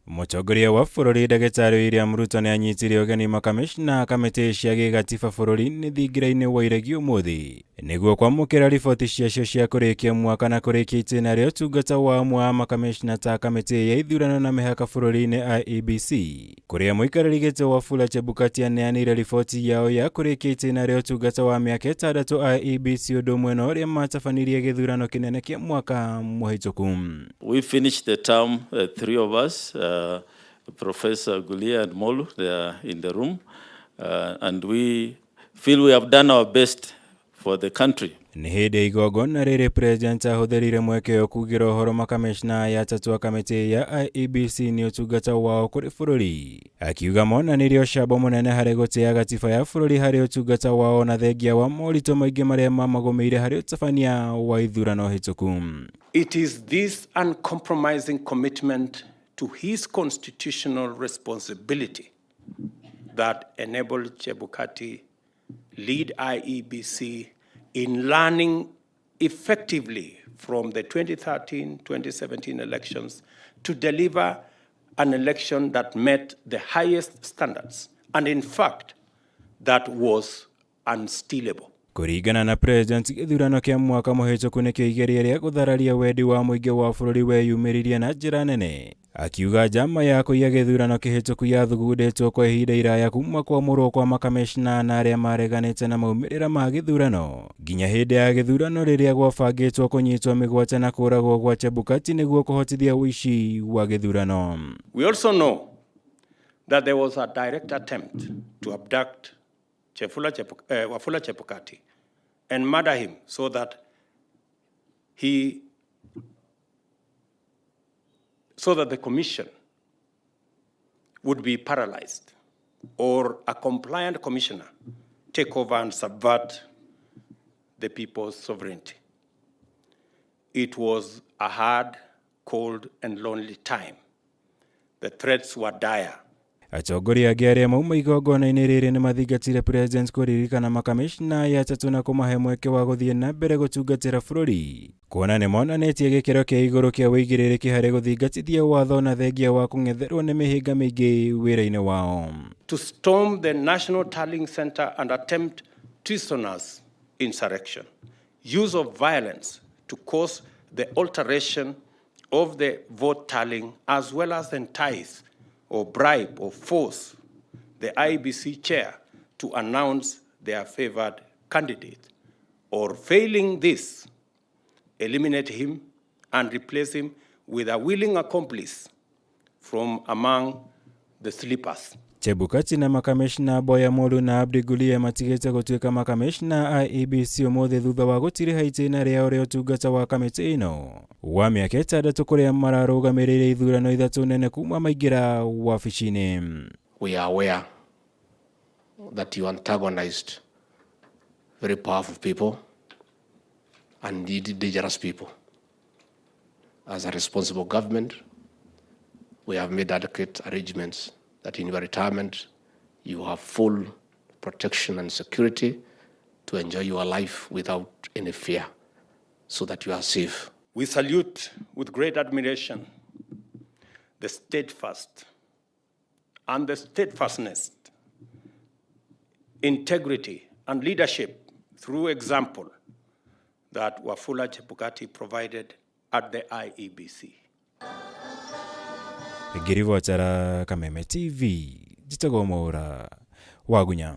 Mũtongoria wa bũrũri Ndagĩtarĩ William Ruto nĩ anyitire ũgeni makamishna a kamĩtĩ cia gĩgatiba bũrũri-inĩ thingira-inĩ wa iregi ũmũthĩ nĩguo kwamũkĩra riboti ciacio cia kũrĩkia mwaka na kũrĩkia itĩna rĩa ũtungata wa amwe a makamishna ta kamĩtĩ ya ithurano na mĩhaka bũrũri-inĩ IEBC kũrĩa mũikarĩri gĩtĩ Wafula Chebukati aneanĩire riboti yao ya kũrĩkia itĩna rĩa ũtungata wa mĩaka ĩtandatũ IEBC ũndũ ũmwe na ũrĩa matabanirie gĩthurano kĩnene kĩa mwaka mũhĩtũku. We finished the term, three of us, Professor Gulia and Molu, they are in the room, and we feel we have done our best for the country. Nĩ hĩndĩ ya igongona rĩrĩ President ahũthĩrire mweke ũyũ kugĩra ũhoro makamishna aya atatũ a kamĩtĩ ya IEBC nĩ ũtungata wao kũrĩ bũrũri, akiuga monanirie ũcamba mũnene harĩ gũtĩa gatiba ya bũrũri harĩ ũtungata wao na thengia wa moritũ maingĩ marĩa mamagũmĩire harĩ ũtabania wa ithurano hĩtũku. It is this uncompromising commitment to his constitutional responsibility that enabled Chebukati lead IEBC in learning effectively from the 2013-2017 elections to deliver an election that met the highest standards and, in fact, that was unstealable. Kũringana na President, gĩthurano kĩa mwaka mũhĩtũku nĩkĩo igeria rĩa gũthararia wendi wa mũingĩ wa bũrũri weyumĩririe na njĩra nene. Akiuga njama ya kũiya gĩthurano kĩhĩtũku yathugundĩtwo kwa ihinda iraya kuma kwamũrwo kwa makamishna na arĩa mareganĩte na maumĩrĩra ma gĩthurano nginya hĩndĩ ya gĩthurano rĩrĩa gwabangĩtwo kũnyitwo mĩgwate na kũragwo gwa Chebukati nĩguo kũhotithia ũici wa gĩthurano. We also know that there was a direct attempt to abduct Wafula Chebukati and murder him so that the commission would be paralyzed or a compliant commissioner take over and subvert the people's sovereignty. It was a hard, cold, and lonely time. The threats were dire. Atongoria angĩ arĩa mauma igongona-inĩ rĩrĩ nĩ mathingatire President kũririkana makamishna aya atatũ na kũmahe mweke wa gũthiĩ na mbere gũtungatĩra bũrũri kuona nĩ monanĩtie gĩkĩro kĩa igũrũ kĩa wĩigĩrĩrĩki harĩ gũthingatithia watho na thengia wa kũng'etherwo nĩ mĩhĩnga mĩingĩ wĩra-inĩ wao. To storm the National Tallying Center and attempt treasonous insurrection. Use of violence to cause the alteration of the vote tallying, as well as entice or bribe or force the IEBC chair to announce their favored candidate, or failing this, eliminate him and replace him with a willing accomplice from among the sleepers. Chebukati na makamishna Boya Molu na Abdi Gulia matigĩte gũtuĩka makamishna IEBC ũmũthĩ thutha wa gũtiriha itĩna rĩao rĩa ũtungata wa kamĩtĩ ĩno wa mĩaka ĩtandatũ kũrĩa mararũgamĩrĩire ithurano ithatũ nene kuma maingĩra wabici-inĩ. We are aware that you antagonized very powerful people and indeed dangerous people. As a responsible government, we have made adequate arrangements that in your retirement you have full protection and security to enjoy your life without any fear, so that you are safe. We salute with great admiration the steadfast and the steadfastness, integrity, and leadership through example that Wafula Chebukati provided at the IEBC. Ngĩribotera Kameme TV, njĩtagwo Mwaũra Wagunya.